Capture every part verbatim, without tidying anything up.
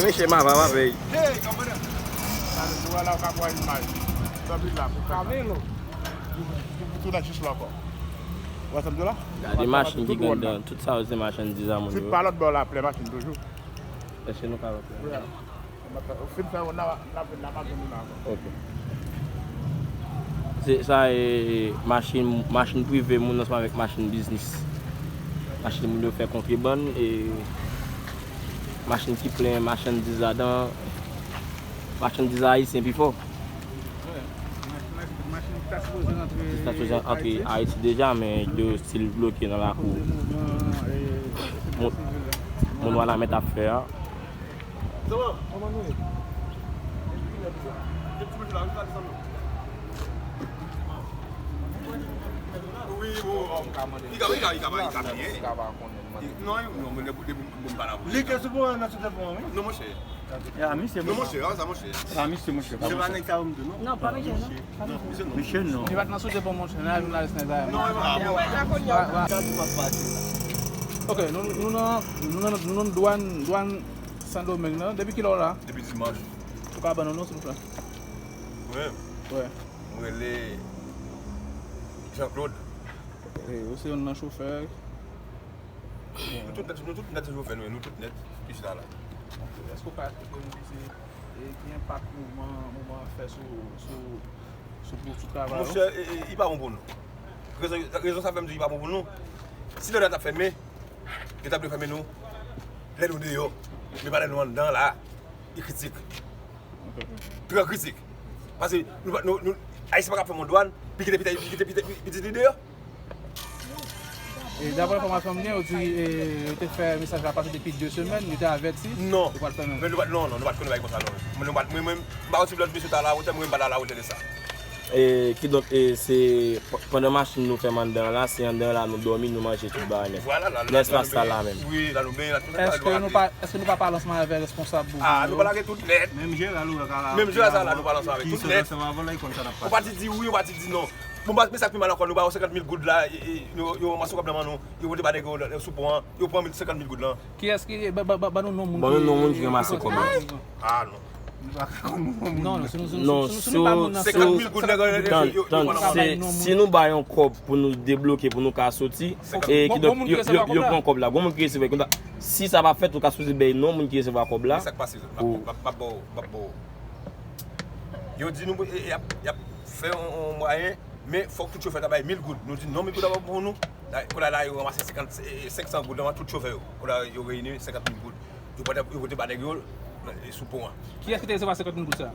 Mesye, m ava, m ava. Hey, kòmandan. Sa vle di, wè la, w ka pran imaj. Tanpri la, pou fè sa. Pou tounen jis la ankò. Wè sa m di w la? Gade machin ki gen anndan. Tout sa yo se machandiz a moun yo. Tout pa lòt bò la, plen machin toujou. Èske nou ka wè? Ou fin fè wonn nan, nan, nan, nan zòn ou nan ankò. Ok. Se sa, e, machin, machin prive moun ansanm avèk machin biznis. Machin moun yo fè kontrebann, e machin ki plen machandiz ladan, machandiz ayisyen pi fò. Machin ta sipoze rantre Ayiti deja, men yo still bloke nan lakou. Moun, moun Wanament ap fè a. Li te sou pwen nan sou pwen, wi. Ya, misye, non, monchè, sa, monchè. Ya, misye, monchè. Se pa nèg sa yo m di, non. Non, pa misye, non. Misye, non. Li pa t nan sou pwen, monchè. Nan jounalis nèg la. Non, e pa. Ok, nou, nou nan, nou nan, nou nan dwàn, dwàn Sendomeng nan. Depi kilè w la? Depi dimanch. Ou ka ban nou non, silvouplè? Mwen? Wi. Mwen rele Jean Claude. E, ou se youn nan chofè? Nou tout nèt, nou tout nèt se chofè nou ye, nou tout nèt ki chita la. Èske w ka esplike nou ki se, e, ki enpak mouvman, mouvman an fè sou, sou, sou, sou travay yo? Monchè, e, e, li pa bon pou nou. Rezon, rezon sa fè m di li pa bon pou nou. Si dwàn nan t ap fèmen, yo t ap dwe fèmen nou lè nou deyò, men pa lè nou anndan la. Li kritik. Trè kritik. Paske nou, nou, nou, Ayisyen pa ka fèmen yon dwàn, pi kite, pi kite, pi kite pitit li deyò. E daprè enfòmasyon m gen, yo di, e, yo te fè mesaj la pase depi de semèn, yo te avèti. Non. Yo pral fèmen. Men nou pa, non, non, nou pa t konnen bagay konsa, non. Mwen, nou pa, mwen, mwen, m pa resevwa lòt mesye ta la, wotè mwen, m pa la, wotè de sa. E, kidonk, e, se p-, pandan machin nou fèmen anndan la, se anndan la nou dòmi, nou manje tout bagay nèt. Vwala, la, nan espas sa la menm. Wi, la nou benyen, la tout bagay. Èske nou pa, èske nou pa pale ansanm avè responsab mouvman yo? Ah, nou pa lage tout nèt. Menm Jera, nou ka la. Menm Jera sa la, nou pale ansanm avè tout nèt. Ki sòti ansanm avè l la, li konn sa n ap pase. Yon pati di wi, yon pati di non. Bon, ba, men sa k pi mal ankò, nou ba yo senkant mil goud la, e, e, yo, yo ranmase kòb nan men nou, yo pote ba nèg yo sou pon an, yo pran senkant mil goud lan. Kiyès ki, ba, ba, ba, ba nou non moun ki, ban nou non moun ki ranmase kòb la. Ah, non. Nou pa ka konn non moun. Non, non, si nou, si nou, non, si nou, si nou pa moun nan senkant mil goud, nèg yo, yo, yo, tann, tann, se, si nou ba yon kòb pou nou debloke, pou nou ka soti, e ki donk, yo, yo, yo pran kòb la. Gon moun ki resevwa kòb la. Si sa pa fèt, ou ka sipoze bay non moun ki resevwa kòb la. Men sa k pase, m ap, m ap, m ap ba w, m ap ba w. Yo di nou, e, e, y ap, y ap fè yon, yon mwayen, men fòk tout chofè ta bay mil goud. Nou di non, mil goud ap bon pou nou. La, kounye a la, yo ranmase senkant, e, e, senk san goud nan men tout chofè yo. Kounye a yo reyini senkant mil goud. Yo pote, yo pote ba nèg yo, e, sou pon an. Kiyès ki te resevwa senkant mil goud sa?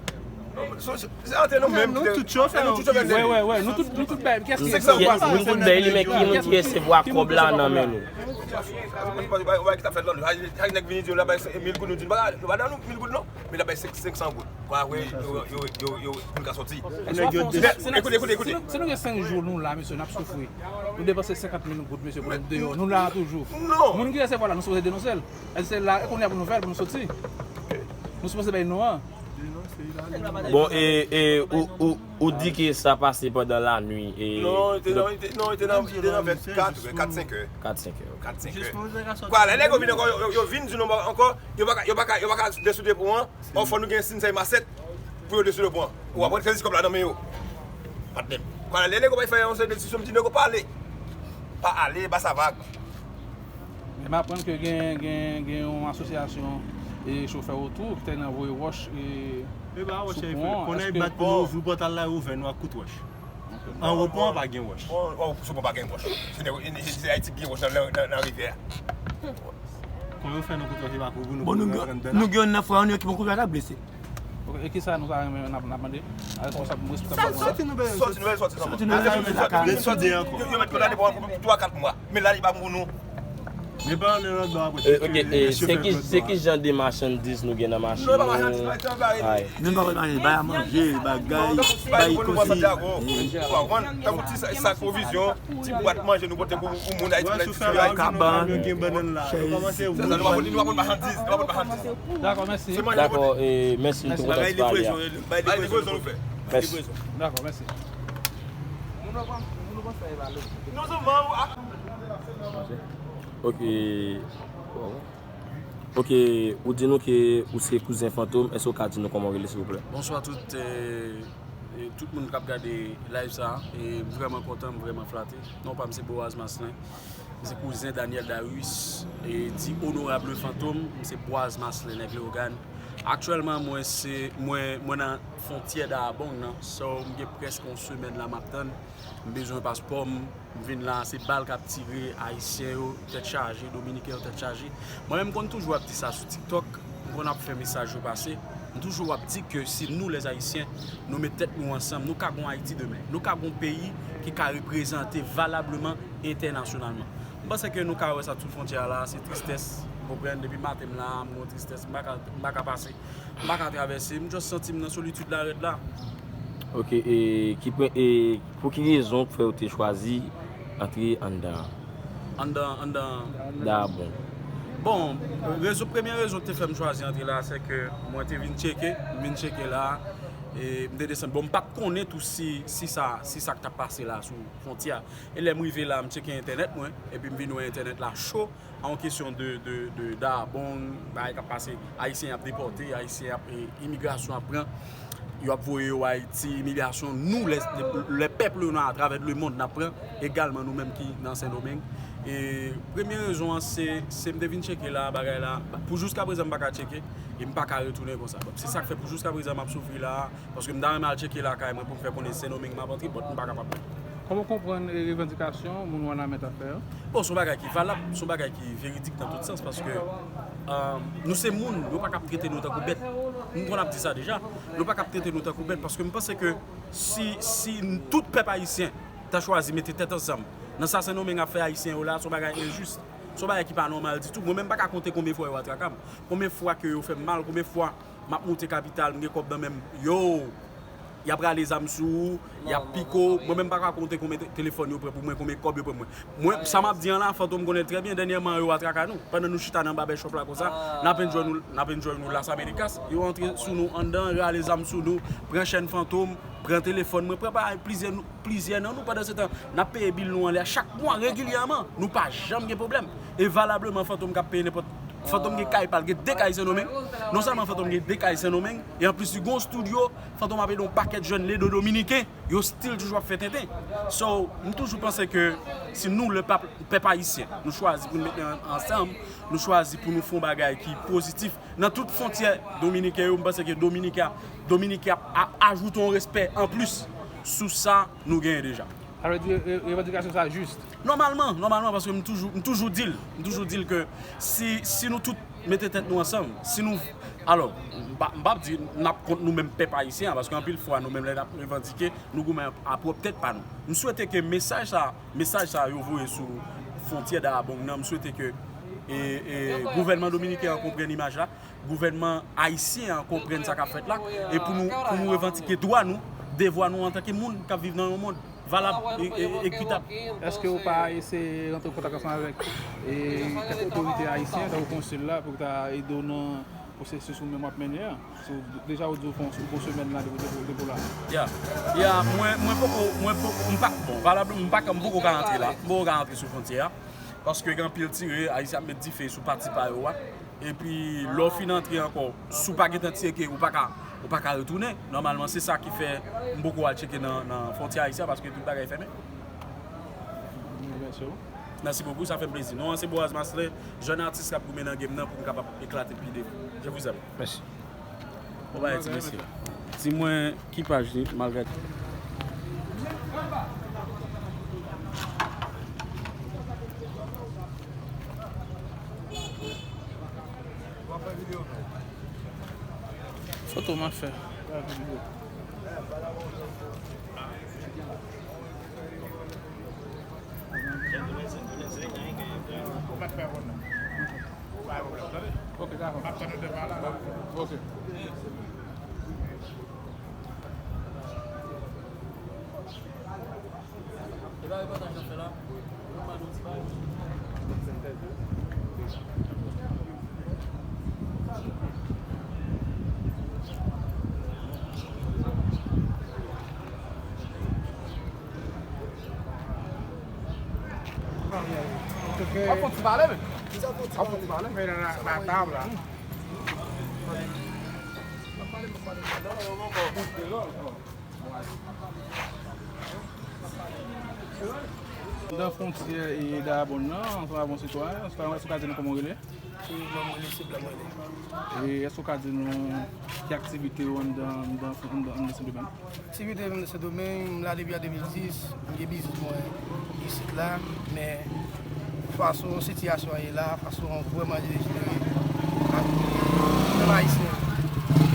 Non, se, se, se ant nou menm, nou tout chofè, nou tout chofè. Wè, wè, wè, nou tout, nou tout bay. Kiyès ki resevwa? Nou tout bay li, men ki moun ki resevwa kòb la nan men nou? Bagay ki t ap fèt la, nèg vini di yo la bay mil goud, nou di nou pa, nou pa nan mil goud non. Men l ap bay senk, senk san goud. Kwa, wi, yo, yo, yo, yo, pou n ka soti. Nèg yo di, ekoute, ekoute, ekoute. Si nou, si nou gen senk jou nou la, mesye, n ap soufri. Nou depanse senkant mil goud, mesye, pou nou deyò. Nou la toujou. Non. Moun ki resevwa la, nou sipoze denonse l. Èske se la, e kounye a pou nou fè l, pou nou soti? Nou sipoze bay non an. Bon, e, e, ou, ou, ou di ke sa pase pandan lanwi, e, non, li te nan, li te, non, li te nan, li te nan vè kat, vè kat, senk è. Kat, senk è. Kat, senk è. Kwa, lè nèg yo vin ankò, yo, yo, yo vin di nou ankò, yo pa ka, yo pa ka, yo pa ka desoude pon an, ò, fò nou gen sinsèy masèt pou yo desoude pon an. Ou aprann sezi kòb la nan men yo. Patnè m. Kwa, lè nèg yo bay fè yon seri de disyon, m di nèg yo pa ale. Pa ale, ba sa vag. Men m aprann ke gen, gen, gen yon asosyasyon, e, chofè oto ki te nan voye wòch, e, sou pon an. Èske pon an ouvri pòtal la, yo ouvè nou ak kout wòch. Anwo pon an pa gen wòch. Pon, oh, sou pon pa gen wòch. Se de, se, se Ayiti ki gen wòch nan, nan, nan, nan rivyè a. Kòman yo fè nou kout wòch, yo pa kouvri nou pou nou rantre anndan la? Bon, nou gen, nou gen youn nan frè nou ki pran kout wòch la blese. Ok, e kisa nou ta renmen n ap, n ap mande a responsab, responsab mouvman an? Sòti nou bezwen sòti. Sòti nou bezwen sòti. Sòti nou bezwen sòti. Yo, yo mèt kondane pou, pou twa, kat mwa. Men la, li pa pou nou. Men pa ann nan lòt bò apre. E, ok, e, se ki, se ki jan de machandiz nou gen nan machin nou? Non, e pa machandiz, bay travay. Nou pa bay machandiz, bay a manje, bagay, bay konsèy. Ou konprann? Tankou ti sa, sa pwovizyon, ti bwat manje nou pote pou, pou moun Ayiti, bay ti kabann, chèz. Se sa, nou pa pote, nou pa pote machandiz, nou pa pote machandiz. Dakò, mèsi. Se manje nou pote. Dakò, e, mèsi, nou te kontan pale a. Bay livrezon, bay livrezon nou fè. Mèsi. Dakò, mèsi. Moun ou panse, moun ou panse sa e valè. Non, se manm, ah. Ok. Bon. Ok, ou di nou ke ou se kouzen Fantom, èske ou ka di nou kòman w rele, silvouplè? Bonswa tout, eh, eh, tout moun k ap gade live sa. E m vrèman kontan, m vrèman flate. Non pa m se Boaz Marcelin. M se kouzen Daniel Darius, e di Honorable Fantom. M se Boaz Marcelin, nèg Leyogàn. Aktyèlman, mwen se, mwen, mwen nan fwontyè Dahabong nan. So, m gen prèske yon semèn la m ap tann. M bezwen paspò m. M vin la, se bal k ap tire, Ayisyen yo, tèt chaje, Dominiken yo, tèt chaje. Mwen menm, m konn toujou ap di sa sou TikTok, m konn ap fè mesaj yo pase. M toujou ap di ke si nou, les Haïtiens, nou met tèt nou ansanm, nou ka gon Ayiti demen. Nou ka gon peyi ki ka reprezante valableman entènasyonalman. M panse ke nou ka wè sa tout fwontyè a la, se tristès. Ou konprann, depi maten m la, m gon tristès, m pa ka, m pa ka pase. M pa ka travèse, m just santi m nan solitid la rèd la. Ok, e ki pre-, e pou ki rezon k fè w te chwazi antre anndan an? Anndan, anndan. Dahabong. Bon, rezon, premye rezon ki te fè m chwazi antre la, se ke mwen te vin tcheke, m vin tcheke la, e m te desann. Bon, m pa t konnen tou si, si sa, si sa k t ap pase la sou fwontyè a. E lè m rive la, m tcheke entènèt mwen, epi m vin wè entènèt la cho. An kesyon de, de, de Dahabong, bagay k ap pase, Ayisyen ap depòte, Ayisyen ap, e, imigrasyon ap pran, yo ap voye yo Ayiti, imilyasyon, nou, lè, lè pèp nou atravè lemonn n ap pran, egalman nou menm ki nan Sendomeng. E premye rezon an, se, se m te vin tcheke la, bagay la, pou jiskaprezan m pa ka tcheke, e m pa ka retounen konsa. Donk, se sa k fè pou jiskaprezan m ap soufri la, paske m ta renmen al tcheke lakay mwen pou m fè konnen Sendomeng m ap antre, but m pa kapab. Kòman w konprann, e, revandikasyon moun Wanament ap fè yo? Bon, se yon bagay ki valab, se yon bagay ki veridik nan tout sans, paske, e, nou se moun, yo pa ka ap trete nou tankou bèt. M konn ap di sa deja, yo pa ka ap trete nou tankou bèt, paske m panse ke si, si tout pèp ayisyen ta chwazi mete tèt ansanm nan sa Sendomeng ap fè Ayisyen yo la, se yon bagay enjis, se yon bagay ki pa nòmal ditou. Mwen menm, m pa ka konte konbyen fwa yo atraka m, konbyen fwa ke yo fè m mal, konbyen fwa m ap moute kapital, m gen kòb nan men m. Yo! Y ap rale zam sou ou, y ap pike w. Mwen menm, m pa ka konte konbyen te-, telefòn yo pran pou mwen, konbyen kòb yo pran mwen. Mwen, sa m ap di an la, Fantom konnen l trè byen. Dènyèman, yo atraka nou. Pandan nou chita nan babèchòp la konsa, n ap enjoy nou, n ap enjoy nou Las Américas. Yo antre sou nou anndan, rale zam sou nou, pran chèn Fantom, pran telefòn mwen, pran bagay plizyè nou, plizyè nan nou. Pandan se tan, n ap peye bil nou anlè a chak mwa, regilyèman. Nou pa janm gen pwoblèm. E valableman, Fantom k ap peye nenpòt. Fantom gen kay pa l, gen de kay Sendomeng. Non sèlman Fantom gen de kay Sendomeng, e anplis li gen yon estidyo. Fantom ap ede yon pakèt jèn ledo dominiken. Yo still toujou ap fè tenten. So, m toujou panse ke si nou, le pèp, pèp ayisyen, nou chwazi pou nou met an-, ansanm, nou chwazi pou nou fè yon bagay ki pozitif, nan tout fwontyè dominiken yo, m panse ke Dominiken, Dominiken ap, ap ajoute yon respè anplis sou sa nou genyen deja. Sa vle di, re-, revandikasyon sa jis? Nòmalman, nòmalman, paske m toujou, m toujou di l, m toujou di l ke si, si nou tout mete tèt nou ansanm, si nou, alò, m pa, m p ap di n ap kont nou menm pèp ayisyen an, paske anpil fwa nou menm lè n ap revandike, nou goumen a pwòp tèt pa nou. M swete ke mesaj sa, mesaj sa yo voye sou fwontyè Dahabong nan, m swete ke, e, e, gouvènman dominiken an konprann imaj la, gouvènman ayisyen an konprann sa k ap fèt la, e pou nou, pou nou revandike dwa nou, devwa nou antanke moun k ap viv nan yon mond valab e, e ekitab. Èske w pa eseye rantre an kontak ansanm avèk, e, kèk otorite ayisyen, tankou konsil la, pou ta ede w nan pwosesis ou menm w ap mennen an? Si w, deja w di w fè yon, yon semèn la depi, depi, depi w la. Ya, ya, mwen, mwen poko, mwen poko, m pa, bon, valableman, m pa ka, m poko ka rantre la, m poko ka rantre sou fwontyè a, paske gen anpil tire, ayisyen ap met dife sou pati pa yo a. Epi, lè w fin antre ankò, si w pa gentan tcheke, ou pa ka, ou pa ka retounen. Nòmalman, se sa ki fè m poko al tcheke nan, nan fwontyè ayisyen an, paske tout bagay fèmen. Mèsi w. Mèsi bokou, sa fè m plezi. Non an se Boaz Marcelin, jèn atis k ap goumen nan game nan pou m kapab eklate pi devan. Je vous aime. Mèsi. Bon bagay, ti mesye. Di mwen ki paj li, malgre. Foto m ap fè. Ok, dakò. Ok. E pa repòtaj n ap fè la? Yo mande yon ti bagay. W ap fè yon ti pale, men. Fè la, la, la tab la. Nan fwontyè e Dayabonn nan, ansanm avè yon sitwayen, sitwayen, èske w ka di nou kòman w rele? E non, mwen rele Sibla, mwen rele. E èske w ka di nou ki aktivite w anndan, anndan, anndan, anndan Sendomeng? Aktivite m nan Sendomeng, m la depi an de mil dis, m gen biznis mwen isit la, men fason sitiyasyon an ye la, fason vrèman dejenere ak pèp ayisyen.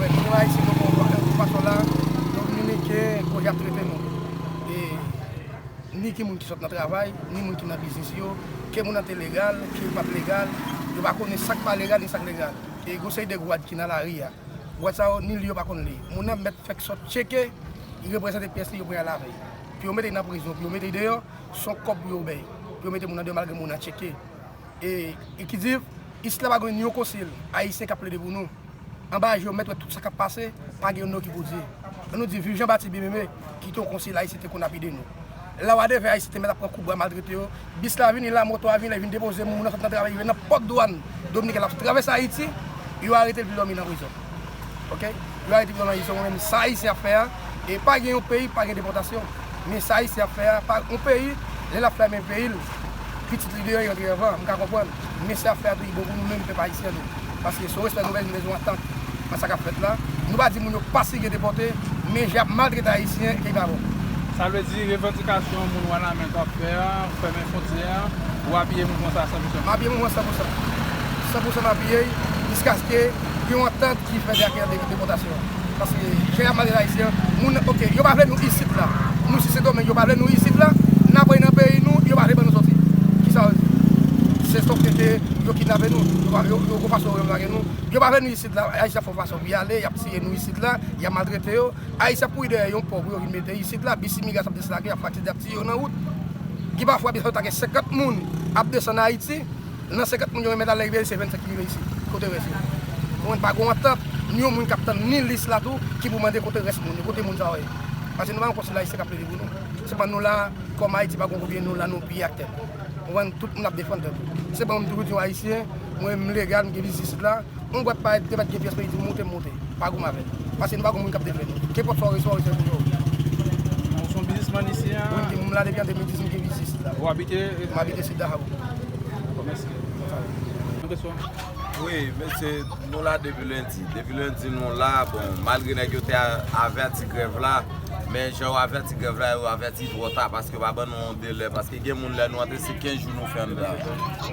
Wè, pèp ayisyen nou pran yon fason la, Dominiken, bon, y ap trete nou. E ni ki moun ki sot nan travay, ni moun ki nan biznis yo, ke moun nan te legal, ke l pa t legal, yo pa konnen sa k pa legal ni sa k legal. E gon seri de gwad ki nan lari a. Gwad sa yo, ni li yo pa konn li. Moun nan mèt fèk sot tcheke, li reprezante pyès li, yo pran al avè l. Pou yo mete l nan prizon, pou yo mete l deyò, se yon kòb pou yo bay. Pou yo mete moun nan deyò malgre moun nan tcheke. E, e ki di, isit la pa gen ni yon konsil ayisyen k ap plede pou nou. Anba je yo mèt wè tout sa k ap pase, pa gen yon non ki pou di. Ann nou di viv Jean Baptiste Bien-Aimé, ki te yon konsil ayisyen te konn ap ede nou. La w a devè ayisyen te mèt ap pran kout bwa maltrete yo. Bis la vini la, moto a vini la, vin depoze moun nan sot nan travay, rive nan pòt dwàn dominiken l ap travèse Ayiti, yo arete l vin dòmi nan prizon. Oke? Yo arete l vin dòmi nan prizon, men sa ayisyen ap fè a, e pa gen yon peyi, pa gen depòtasyon. Men sa ayisyen ap fè a, pa yon peyi, lè l ap fèmen peyi l, pitit li deyò, li rantre anvan, m ka konprann. Men sa y ap fè a tou, li bon pou nou menm pèp ayisyen tou. Paske se yon respè nou bezwen, nou bezwen antant nan sa k ap fèt la. Nou pa di moun yo pa siyen depòte, men jan y ap maltrete ayisyen, e pa bon. Sa vle di revandikasyon moun Wanament ap fè a, fèmen fwontyè a, ou apiye mouvman sa a san pou san? M apiye mouvman san pou san. San pou san m apiye l, jiskaske gen yon antant ki fè de, de, depòtasyon. Paske jan y ap maltrete ayisyen, moun, oke, yo pa vle nou isit la. Nou si Sendomeng, yo pa vle nou isit la, n ap nan peyi nou, yo pa vle ban nou soti. Kisa w di? Se sòt tete, yo kidnape nou, yo pa, yo, yo gon fason yo lage nou. Yo pa vle nou isit la, ayisyen ap fè yon fason pou y ale, y ap tiye nou isit la, y ap maltrete yo. Ayisyen ap kouri dèyè yon pò pou yo vin mete isit la, bis imigrasyon ap deslake, y ap fraktize, y ap tiye yo nan wout. Gen pafwa bis la ta gen senkant moun ap desann Ayiti, nan senkant moun yo, men lè rive, se vennsenk ki rive isit. Kote rès yo? Ou konprann, pa gon antant, ni yon moun k ap tann ni lis la tou, ki pou mande kote rès moun yo, kote moun sa yo ye. Paske nou pa gen konsil ayisyen k ap plede pou nou. Se pa nou la, kòm Ayiti pa gon gouvènman, nou la, nou piye ak tèt. Ou konprann, tout moun ap defann tèt yo. Se pa mwen toujou di yon ayisyen, mwen m legal, m gen biznis isit la, yon bwat pa te mèt gen pyès peyi, di m moute, m moute. Pa goumen avè l. Paske nou pa gon moun k ap defann nou. Kenpòt sa w resi, w a resi pou yo. Ou se yon biznismann isi a? Wi, m la depi an de mil dis, m gen biznis la. Ou abite? M abite Sid Dahau. Mèsi. Yon kesyon? Wi, mesye, nou la depi lendi. Depi lendi nou la, bon, malgre nèg yo te a-, avèti grèv la, men jan yo avèti grèv la, yo avèti twò ta, paske yo pa ban nou yon delè, paske gen moun lè nou antre se kenz jou nou fè anndan.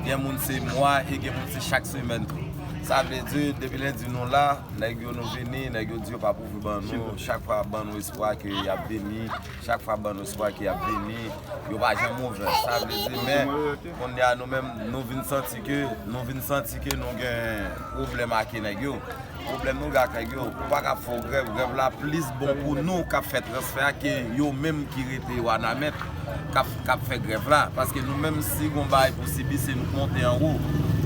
Gen moun se mwa, e gen moun se chak semèn tou. Sa vle di, depi lendi nou la, nèg yo nou vini, nèg yo di yo p ap ouvri ban nou, chak fwa ban nou espwa ke y ap vini, chak fwa ban nou espwa ke y ap vini, yo pa janm ouvè. Sa vle di, men, kounye a nou menm, nou vin santi ke, nou vin santi ke nou gen pwoblèm ak nèg yo. Pwoblèm nou gen ak nèg yo, ou pa ka fè w grèv, grèv la plis bon pou nou k ap fè transfè a ke yo menm ki rete Wanament k ap, k ap fè grèv la. Paske nou menm, si gon bagay pou sibi, se nou k monte anwo.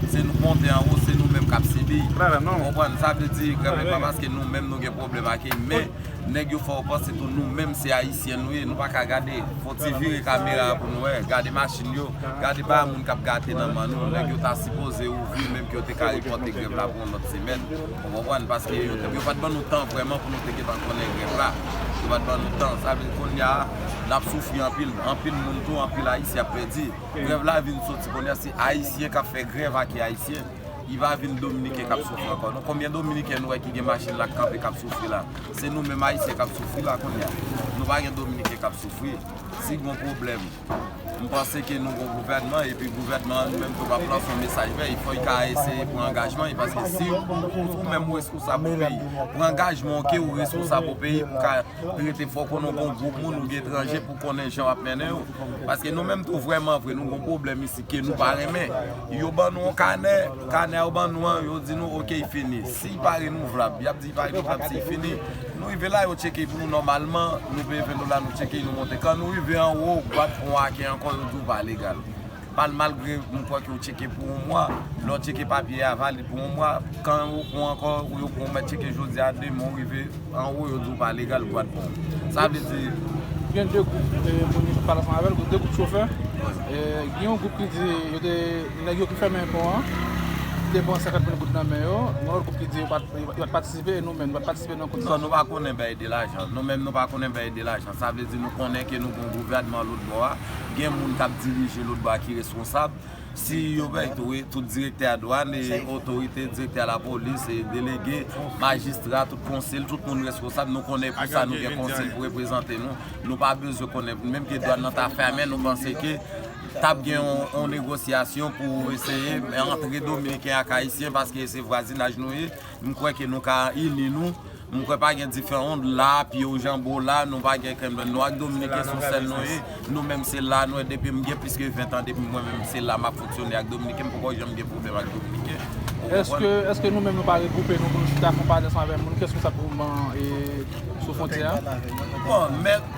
Se nou k monte anwo, se nou menm k ap sibi. Ou konprann? Sa vle di, grèv la pa paske nou menm nou gen pwoblèm ak li, men nèg yo fè w panse tou nou menm se ayisyen nou ye, nou pa ka gade. Fò ti vire kamera a pou nou wè, gade machin yo, gade pa moun k ap gate nan man nou, nèg yo ta sipoze ouvri, menm ke yo te ka repòte grèv la pou yon lòt semèn. Ou konprann? Paske yo, yo pa t ban nou tan vrèman pou nou te gentan konnen grèv la. Yo pa t ban nou tan. Sa vle di kounye a, n ap soufri anpil. Anpil moun tou, anpil ayisyen ap pèdi. Grèv la vin soti kounye a, se ayisyen k ap fè grèv ak ayisyen. Li pa vin dominiken k ap soufri ankò. Non, konbyen dominiken nou wè ki gen machin la k kanpe k ap soufri la? Se nou menm ayisyen k ap soufri la kounye a. Nou pa gen dominiken k ap soufri. Si gon pwoblèm, m panse ke nou gon gouvènman, epi gouvènman an li menm tou p ap lanse yon mesaj vè, fò l ka eseye pran angajman li, paske si ou, ou menm ou responsab pou peyi, pran angajman w ke ou responsab pou peyi pou ka rete fò konnen w gon gwoup moun ou gen etranje pou konnen jan w ap mennen yo. Paske nou menm tou vrèman vre, nou gon pwoblèm isi ke nou pa renmen. Yo ban nou yon kanè, kanè yo ban nou an, yo di nou, oke, l fini. Si l pa renouvlab, y ap di l pa renouvlab, si l fini. Nou rive la, yo tcheke pou nou nòmalman, nou peye ven dola, nou tcheke, nou monte. Kan nou rive anwo, gwad pran w ake ankò, yo di w pa legal. Pal malgre m kwè ke w tcheke pou yon mwa, lè w tcheke papye a valid pou yon mwa, kan yo pran w ankò, ou yo pran w mèt tcheke jodi a, demen w rive anwo, yo di w pa legal, gwad pran w. Sa vle di, gen de gwoup, eh, moun ki pale ansanm avè l, de gwoup chofè. Eh, gen yon gwoup ki di yo te, nèg yo ki fèmen pon an, Te pran senkant mil goud nan men yo, gen lòt gwoup ki di yo pa t, yo pa t patisipe, e nou menm, nou pa t patisipe nan kout sa. Non, nou pa konnen bay de lajan. Nou menm, nou pa konnen bay de lajan. Sa vle di nou konnen ke nou gen yon gouvènman lòt bò a, gen moun k ap dirije lòt bò a ki reskonsab. Si yo bay tou, wi, tout direktè a dwàn, e otorite, direktè a lapolis, e delege, majistra, tout konsil, tout moun reskonsab, nou konnen pou sa nou gen konsil pou reprezante nou. Nou pa bezwen konnen, menm ke dwàn nan ta fèmen, nou panse ke t ap gen yon, yon negosyasyon pou eseye antre Dominiken ak Ayisyen, paske se vwazinaj nou ye. M kwè ke nou ka ini nou. M kwè pa gen diferan, w la, pye w janbe w la, nou pa gen kenbe, nou ak Dominiken se yon sèl nou ye. Nou menm se la nou ye, depi m gen plis ke ven tan, depi mwen menm se la m ap fonksyone ak Dominiken, m poko janm gen pwoblèm ak Dominiken. Ou konprann? Èske, èske nou menm nou pa regwoupe nou pou nou chita fè yon pale ansanm avèk moun ki reskonsab pou mouvman e sou fwontyè a? Bon, men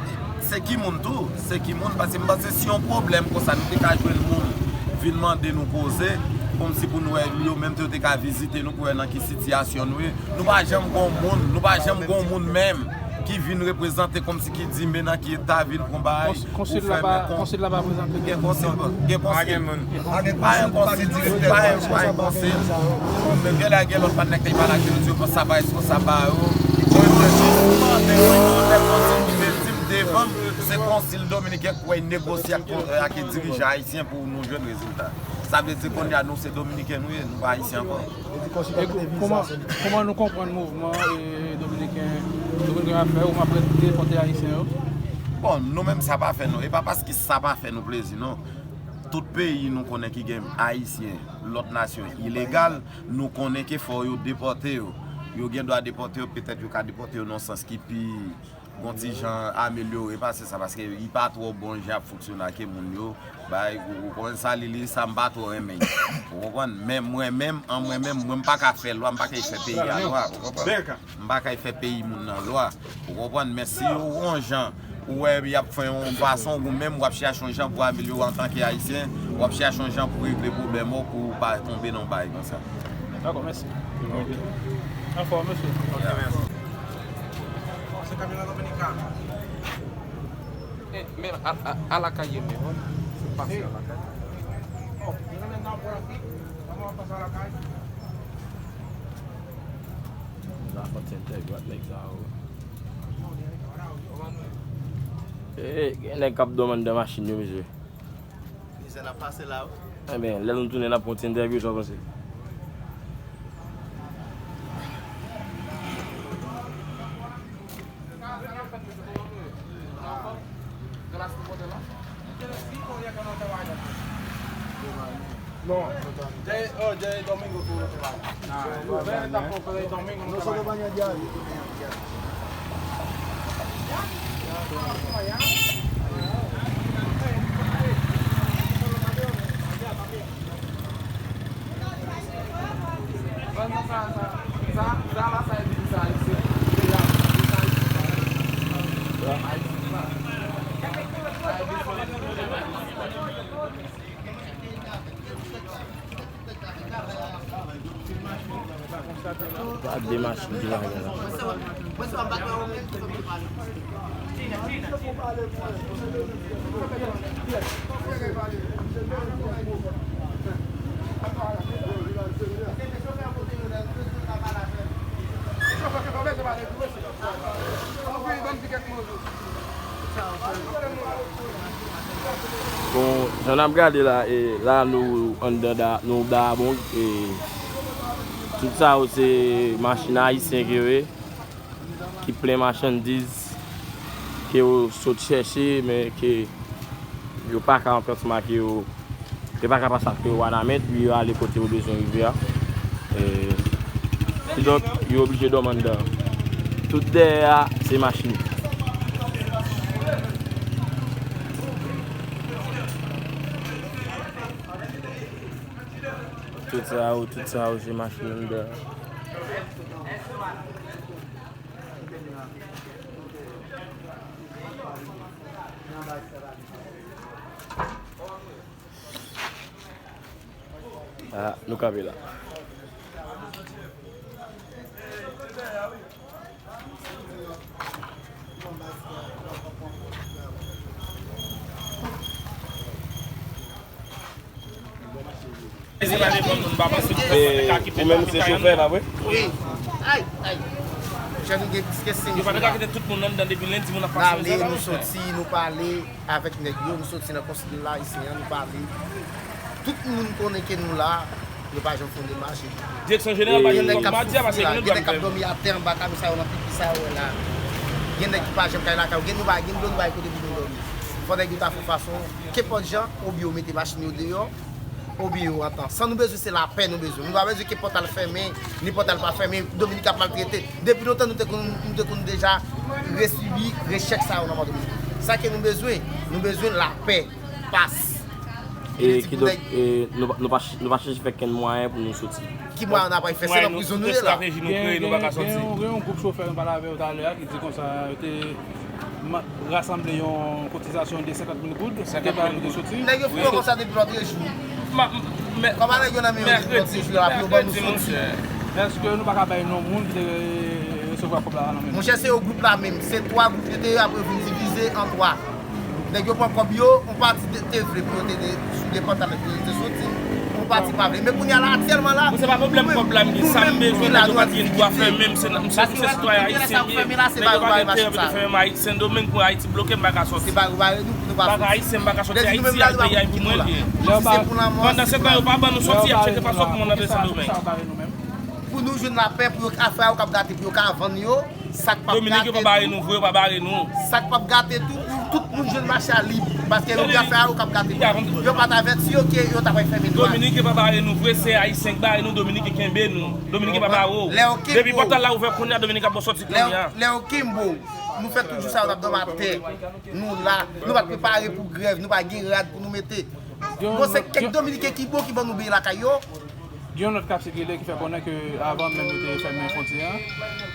se ki moun tou? Se ki moun? Paske m panse si yon pwoblèm konsa, nou te ka jwenn moun vin mande nou koze, kòmsi pou nou wè, yo menm tou yo te ka vizite nou pou wè nan ki sitiyasyon nou ye. Nou pa janm gon moun, nou pa janm gon moun menm ki vin reprezante kòmsi ki di men nan ki eta vil pran bagay. Kons-, konsil la pa, konsil la pa prezante. Gen konsil, gen konsil. Pa gen konsil, pa gen direktè, pa gen, pa gen konsil. Men gen la gen lòt patnè ki pale ak yo, yo di yo konsa pa responsab ba yo. Yo di yo mande pou yo lè konsil ki te di m devan m, se konsil dominiken k wè negosye ak, ak dirijan ayisyen pou nou jwenn rezilta. Sa vle di kounye a nou se dominiken nou ye, nou pa ayisyen ankò. E kòman, kòman nou konprann mouvman e dominiken, dominiken ap fè, ou ap depòte ayisyen yo? Bon, nou menm sa pa fè nou. E pa paske sa pa fè nou plezi, non. Tout peyi nou konnen ki gen ayisyen, lòt nasyon ilegal, nou konnen ke fò yo depòte yo. Yo gen dwa depòte yo, petèt yo ka depòte yo nan sans ki pi gon ti jan amelyore pase sa, paske li pa twò bon jan ap fonksyone ak moun yo, bay, ou, ou konprann sa, li, li, sa m pa twò renmen. Ou konprann? Men mwen menm, an mwen menm, mwen m pa ka fè lwa, m pa ka fè peyi a lwa, ou konprann? M pa ka fè peyi moun nan lwa, ou konprann? Men si yo yon jan, ou wè y ap fè yon fason, ou menm w ap chache yon jan pou amelyore antanke ayisyen, w ap chache yon jan pou regle pwoblèm ou, pou w pa tonbe nan yon bagay konsa. Dakò, mèsi. Ok. Anfòm, mesye. Ok, mèsi. Se Camila Dominicana. Eh, men a, a, a lakay ye men, wi. Se pase a lakay. Oh, mwen nan pran fi. Kòman pase a lakay? La fè ti entèvyou ak nèg sa yo. Eh, gen nèg k ap dòmi anndan machin yo, mesye. Mizè n ap pase la, wi. Enben, lè nou tounen, n ap pran ti entèvyou, sa w panse? Non. Jay, oh, Jay Domingo tou. Pa de machin ki pa gen la. Bon, jan n ap gade la, e, la nou anndan Da-, nou Dayabong, e, tout sa yo se machin ayisyen ki yo ye, ki plen machandiz, ke yo sot chèche, men ke yo pa ka anfèt sou make yo. Yo pa ka pase ak yo Wanament, pou yo ale kote yo bezwen rive a. E, kidonk, yo oblije dòmi anndan. Tout dèyè a, se machin. Tout sa yo, tout sa yo, se machin anndan. Ah, nou kanpe la. E ou menm se chofè la vre? Wi. Ay, ay. Jan nou gen plis ke senk jou la. N ale, nou soti, nou pale avèk nèg yo, nou soti nan konsil ayisyen an, nou pale. Tout moun konnen ke nou la, yo pa janm fè yon demach. Direksyon jeneral pa gen dòmi, pa di a pase gen dòmi. Gen nèg k ap dòmi atè anba kay sa yo nan pipi sa yo wè la. Gen nèg ki pa janm kay lakay yo, gen nou pa gen dlo, nou pa gen kote pou nou dòmi. Fò nèg yo ta fè fason, kenpòt jan, oubyen yo mete machin yo deyò, oubyen yo antan. Sa nou bezwen, se lapè nou bezwen. Nou pa bezwen ke pòt al fèmen, ni pòt al pa fèmen. Dominik ap maltrete. Depi lontan nou te konn, nou te konn deja resibi echèk sa yo nan Matinik. Sa ke nou bezwen, nou bezwen lapè, pas. E kidonk, e, nou, pa- nou pa ch- nou pa chèche fè kenn mwayen pou nou soti. Ki mwayen n ap fè? Se nan prizon nou ye la. Gen, gen, gen yon, gen yon gwoup chofè nou pale avè yo talè a ki di konsa yo te ma- rasanble yon kotizasyon de senkant mil goud. Senkant mil goud. Nèg yo fè konsa depi lòt jou. Kòman nèg yo nan men yo depi lòt jou la pou yo ban nou soti? Èske nou pa ka bay non moun ki te resevwa kòb la nan men nou? Monchè, se yo gwoup la menm. Se twa gwoup yo te ye, apre yo vin divize an twa. Nèg yo pran kòb yo, yon pati te, te vle pou yo te de- sou de pòt la, nèg yo te soti. Yon pati pa vle. Men kounye a la, aktyèlman la, nou menm, nou menm ki la, nou ap difikilte. Paske yo di kote la sa ap fèmen la, se bare yo bare machin sa yo. Sendomeng pou Ayiti bloke, m pa ka soti. Se bare yo bare nou pou nou pa soti. M pa ka Ayisyen, m pa ka soti Ayiti, al peyi a pou mwen l ye. Si se pou lanmò, si se pou lanmò. Pandan se tan yo pa ban nou soti, y ap chèche fason pou moun rantre Sendomeng. Pou nou jwenn lapè, pou yo ka fè yo k ap gate, pou yo ka vann yo, sa k p ap gate tou. Dominik yo pa bare nou vre, yo pa bare nou. Sa k p ap gate tou, pou tout moun jwenn mache a lib. Paske yo gen afè a yo k ap gate tou. Yo pa t avèti yo ke yo ta pral fèmen dwat. Dominik yo pa bare nou vre, se Ayisyen k bare nou, Dominik yo kenbe nou. Dominik yo pa bare w. Depi pòtal la ouvè kounye a, Dominik ap ba w soti kounye a. Lè yo kenbe w, nou fè tout jou sa yo n ap dòmi atè. Nou la, nou pa t prepare pou grèv, nou pa gen rad pou nou mete. Bon, se kèk Dominiken ki bon ki ban nou bèy lakay yo. Gen yon nòt k ap sikile ki fè konnen ke avan menm yo te fèmen fwontyè a,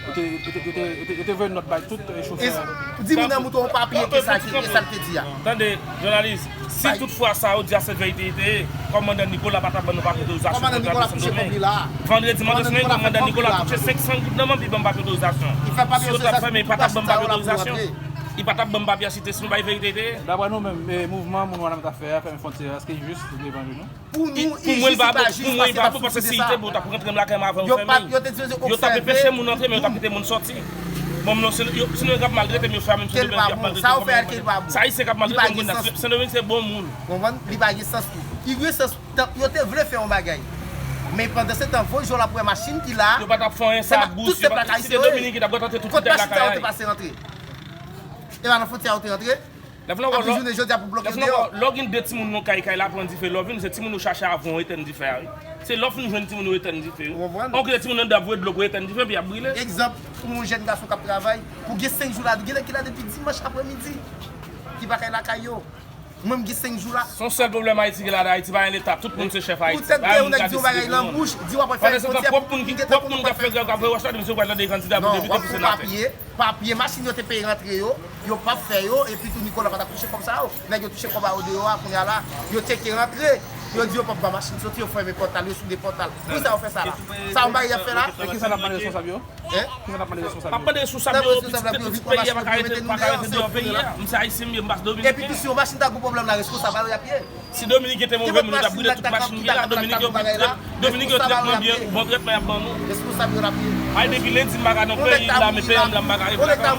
yo te, yo te, yo te, yo te, yo te voye nòt bay tout, eh, chofè. Di moun nan mouton yon papye ke sa ki, ke sa l te di a. Tande, jounalis, si toutfwa sa yo di a se verite li te ye, kòmandan Nicolas pa t ap ban nou papye otorizasyon pou nou rantre Sendomeng. Vandredi m antre Sendomeng, kòmandan Nicolas touche senk san goud nan men m, li ban m papye otorizasyon. Si yo t ap fèmen, li pa t ap ban m papye otorizasyon. Li pa t ap ban m papye a si te, si nou bay verite li te ye. Daprè nou menm, eh, mouvman moun Wanament ap fè a, fèmen fwontyè a, èske li jis devan je nou? Pou nou, pou mwen, li pa bon, paske se pa jis pou sa. Yo t ap rantre m lakay mwen avan yo fèmen. Yo t ap anpeche moun rantre, men yo t ap kite moun soti. Bon, non, se, yo, se nou k ap maltrete m, yo fè menm jan de bandi ap maltrete kòm yo. Se Ayisyen k ap maltrete moun, Sendomeng se bon moun. Konprann? Li pa gen sans tou. Li gen sans, yo te vle fè yon bagay. Men pandan se tan, vo jou l ap wè machin ki la. Yo pa t ap fè anyen sa, bous, yo pa t, si te Dominik, yo t ap rantre tout kite lakay la. Kot machin sa yo te pase rantre? E pa nan fwontyè a yo te rantre? Lè w vin ankò, lè w vin ankò, lè w gen de timoun nan kay, kay la pran dife, lè w vin, se timoun yo chache avan w etèn dife a, wi. Se lè w fin jwenn timoun yo etèn dife, wi. Ou konprann? Yon kantite timoun anndan ap voye dlo pou yo etèn dife, epi y ap brile. Egzanp, pou yon jèn gason k ap travay, pou gen senk jou la, gen nèg ki la depi dimanch aprèmidi, ki pa kay lakay yo. Mwen, m gen senk jou la. Se yon sèl pwoblèm Ayiti gen ladan, Ayiti pa gen Leta, tout moun se chèf Ayiti. Poutèt ke yon nèg di yon bagay nan bouch, di w ap fè fwontyè, pwòp moun ki, pwòp moun k ap fè grèv, k ap voye wòch la, di misye pral tande kandida pou depite, pou senatè. Papye, machin yo te peye rantre yo, yo p ap fè yo, epi tou Nicolas pa t ap touche kòb sa yo. Nèg yo touche kòb a yo deyò a, kounye a la, yo tcheke rantre, yo di yo p ap ba machin soti, yo fèmen pòtal, yo soude pòtal. Poukisa yo fè sa la? Sa yon bagay y ap fè la? E kisa n ap mande responsab yo? Hein? Kisa n ap mande responsab yo? M ap mande responsab yo, pitit, pitit peyi a pa ka rete, pa ka rete deyò peyi a. M se ayisyen m ye, m pa se dominiken. Epi tou, si yon machin ta gen pwoblèm la, responsab a yo y ap ye. Si Dominiken te move moun, yo t ap brile tout machin ki la. Dominiken yo, Dominiken yo trèt mwen byen, bon trètman y ap ban nou. Responsab yo l ap ye. Ay, depi lendi m pa ka nan peyi m la, men peyi m la m pa ka rive lakay mwen. Yon nèg ta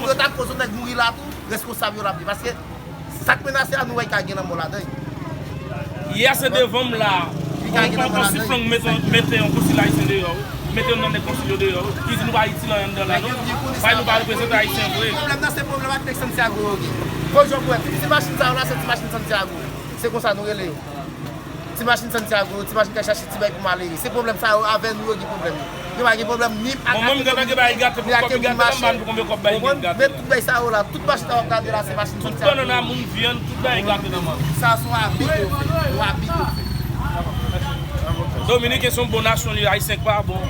mouri la tou, responsab yo l ap ye. Paske sa k menase a, nou wè ka gen lanmò ladan l. Yè se devan m la. Yon konsil flang mete, mete yon konsil ayisyen deyò, wi. Mete youn nan nèg konsil yo deyò, wi. Li di nou pa itil anyen anndan la, non. Bay nou pa reprezante ayisyen vre. Pwoblèm nan se pwoblèm ak nèg Santiago yo gen. Vo jou pou wè, ti machin sa yo la, se ti machin Santiago. Se konsa nou rele yo. Ti machin Santiago, ti machin k al chache ti bay pou malere. Se pwoblèm sa yo, avè nou yo gen pwoblèm yo. Yo pa gen pwoblèm ni ak Dominik, ni ak moun mache. Konprann? Men tout bagay sa yo la, tout machin sa w ap gade la, se machin Santiago. Tout bannann a moun, vyann, tout bagay gate nan men. Sa se yon abi ke yo fè. Yon abi ke yo fè. Dominiken se yon bon nasyon, li, ayisyen k pa bon.